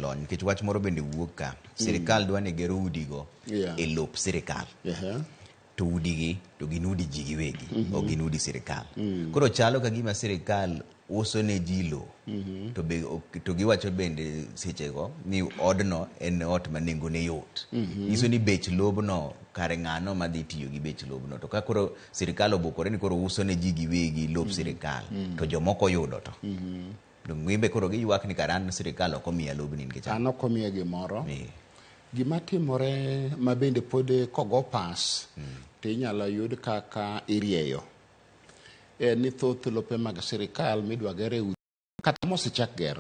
jolony nikech wach moro bende wuok ka. Sirikal dwa ni gero udigo e lop sirikal. To udigi to gin udi ji giwegi, ok gin udi sirikal. Koro chalo ka gima sirikal uso ne ji lowo. To be to giwacho bende sechego ni odno en ot ma nengone yot. Nyiso ni bech lobno kare ng'ano madhi tiyo gi bech lobno. To ka koro sirikal obukore ni koro uso ne ji giwegi lop sirikal, to jomoko yudo to. Dong' gimbe koro giywak ni kara an sirikal ok omiya lobni nikech an ok omiya gimoro. Gima timore ma bende pod kogo pas to inyalo yud kaka irieyo en ni thoth lope mag sirikal midwa ger e udi kata mosechak ger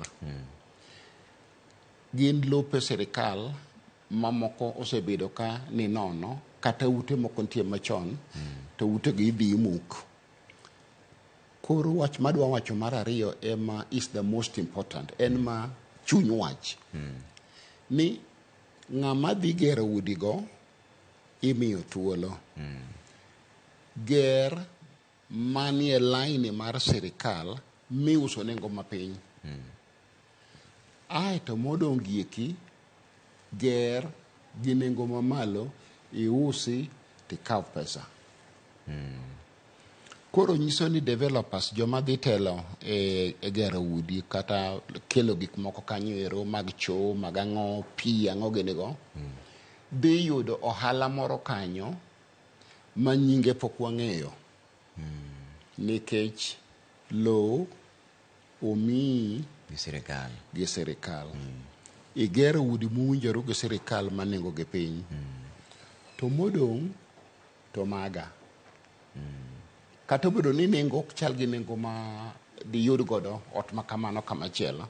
gin lope sirikal mamoko osebedo ka ni nono kata ute moko nitie machon to utegi idhi imuk. Koro wach madwa wacho mar ariyo ema is the most important, en ma chuny wach. Ni ng'ama dhi gero udigo imiyo thuolo. Ger manie laini mar sirikal miuso nengo mapiny. Ae to modong' gieki ger gi nengo mamalo iusi tikaw pesa. Koro nyiso ni developers joma dhi telo e gero udi kata kelo gik moko kanyo ero mag choo, mag ang'o, pi, ang'o gini go, dhi yudo ohala moro kanyo ma nyinge pok wang'eyo. Nikech lowo omiyi gi sirikal. Gi sirikal. Igero udi mowinjore gi sirikal ma nengo gi piny. To modong' to maga. Kata obedo ni nengo ok chal gi nengo ma diyud godo ot ma kamano kama chielo,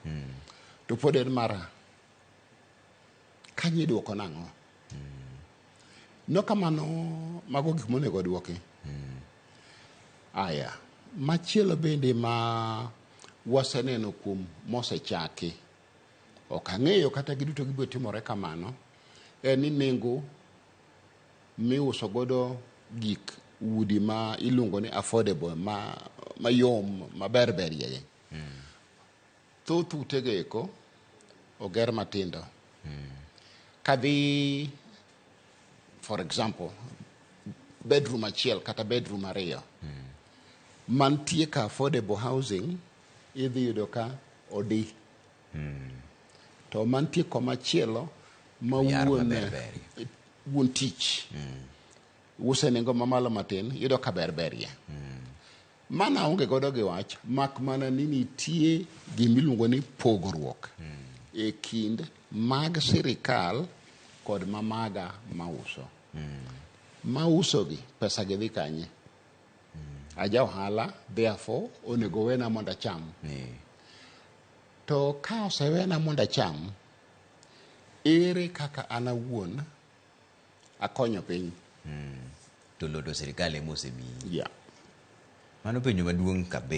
to pod en mara. Kanyo iduoko nang'o? No kamano mago gik monego oduoki. Aya, machielo bende ma waseneno kuom mosechaki, ok ang'eyo kata giduto gibiro timore kamano, en ni nengo miuso godo gik udi ma iluongo ni affordable ma mayom maber berie. Thoth utego eko oger matindo. Kadhi for example bedroom achiel kata bedroom ariyo mantie ka affordable housing idhi yudo ka odi. To mantie komachielo ma Yar wuon maber berie. Wuon tich use nengo mamalo matin yudo ka ber berie. Mana aonge godo gi wach mak mana ni nitie gimiluongo ni pogruok e kind mag sirikal kod mamaga mauso. Mauso gi pesa gi dhi kanye? Aja ohala therefore onego wena mondo acham. To ka osewena mondo acham, ere kaka an awuon akonyo piny? To lowo to sirikal ema osemiyi. Yeah. Mano penjo maduong' kabisa.